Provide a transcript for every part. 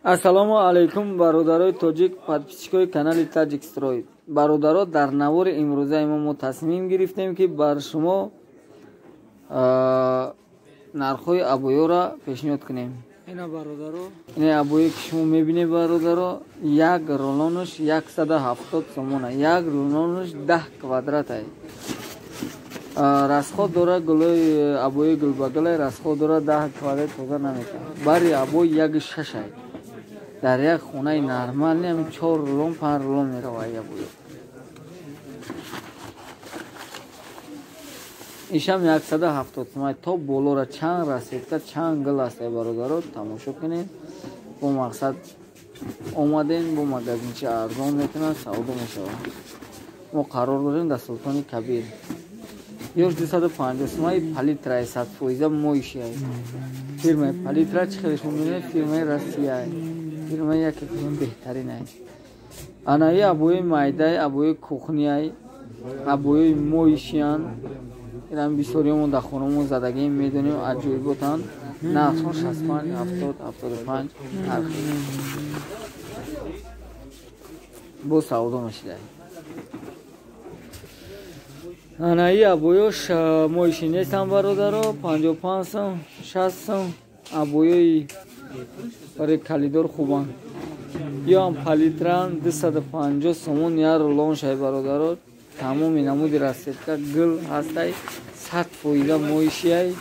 Ассалому алайкум, бародарои тоҷик, подписчикои канали Таҷикстрой. Бародаро, дар навори имрӯзаи мо тасмим гирифтем, ки бар шумо нархҳои обоёро пешниҳод кунем. Ина бародаро, ин обое ки шумо мебинед, бародаро, як рулонаш 170 сомона, як рулонаш 10 квадрат. Расход дора гулои обои гулбагалай, расход дора 10 квадрат тоза наметавад. Бари обои 1,6. Дар як хонаи нормални ҳамин 4 рулон, 5 рулон мерава обои. Ишам 170 сомон то болора чанд расетка, чанд гул аст, бародаро, тамошо кунед. Бо мақсад омадем, бо магазинчи арзон мекунанд, савдо мешавад. Мо қарор дорем дар Султони Кабир. Ёш 250 сомон палитра 100% моиши. Фирмаи палитра чӣ хеле шумо мебинед, фирмаи Россия. Фирмаи яке беҳтарин аст. Анаи обои майдай, обои кухняй, обои моишиян. Инам бисёриёмон дар хонамон задагием, медонем, аҷоиботанд. Нархшон 65, 70, 75 нарх. Бо савдо мешидай. Анаи обоёш моиши нестам, бародаро, 55 сом, 60 сом. Обоёи барои калидор хубанд. Ёам палитран 250 сомон як рулон шай, бародаро. Тамоми намуди расцветка гул ҳастай, 100% моишиай.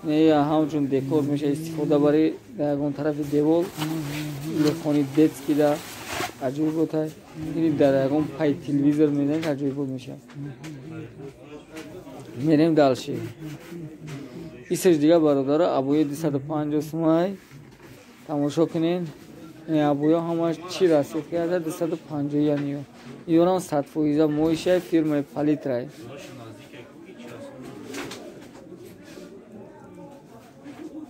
Не, ҳамчун декор меша истифода бари дар ягон тарафи девол, лехони детский да аҷоиботай. Ини дар ягон пай телевизор мезанед, аҷоибот мешавад. Мерем дальше. Исаш дига, бародаро, обои 250 сомай. Тамошо кунед. Ин обоё ҳамаш чӣ расцветка ҳаст, 250 яниё. Ёрам 100% моишай, фирмаи палитрай.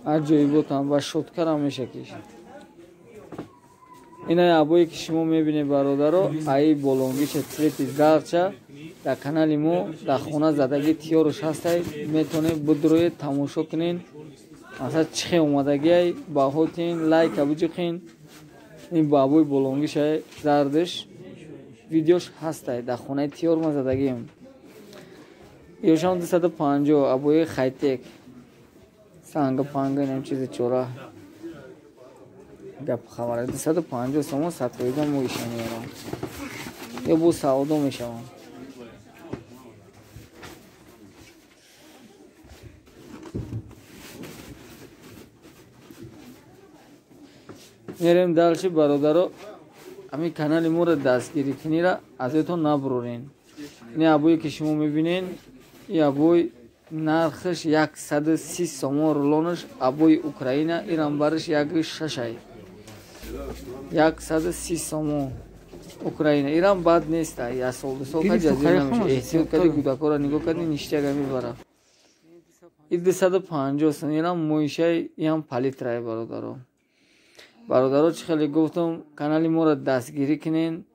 Аҷоиботам ва шоткарам мешакиш. Ина обое ки шумо мебинед, бародаро, аи болонгиша цвети зарча дар канали мо дар хона задагӣ тиёрш ҳастай, метавонед бидроед, тамошо кунед. Масалан, чӣ хел омадагиай, баҳотин, лайка биҷиқин. Ин ба обои болонгишай зардаш видеош ҳастай, дар хонаи тиёр ма задагием. Ёшам 250 обои хайтек, санга панга, инам чизи чора гап хабара. 250 сомон 100% моишаниёрам. Ё бо савдо мешавам. Мерем дальше, бародаро. Ҳамин канали моро дастгирӣ кунира аз ёдтон набурорен. Ин обое ки шумо мебинед, ин обой нархаш 130 сомон рулонаш, обои Украина, ирам бараш 1,6. 130 сомон Украина. Ирам бад нест, як сол ду сол ка ҷазира намешавад. Эҳтиёт кардӣ, кӯдакҳоро нигоҳ кардӣ, ништяга мебарад. Ин 250 сом, ирам моишай, иам палитрай, бародаро. Бародаро, чӣ хеле гуфтам, канали моро дастгирӣ кунед,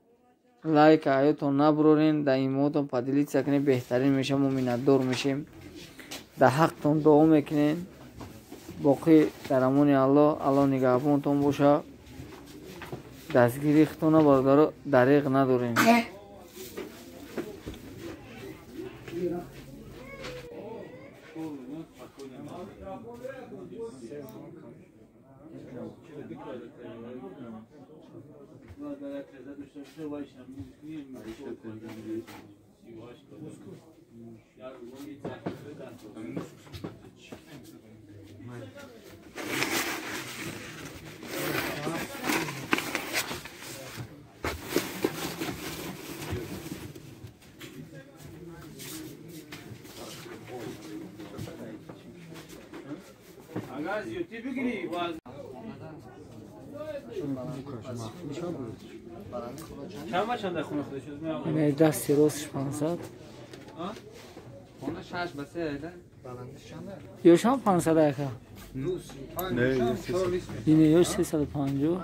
лайк аётон набурорен, дар имоотон поделиться кунед, беҳтарин мешавад, мо миннатдор мешем. Дар ҳақтон дуо мекунед. Боқӣ дар амони Аллоҳ, Аллоҳ нигаҳбонтон боша. Дастгирии худтона, бародаро, дареғ надорем. Дасти ростш 500. Ёшам 500 ака. Ине ёш 350.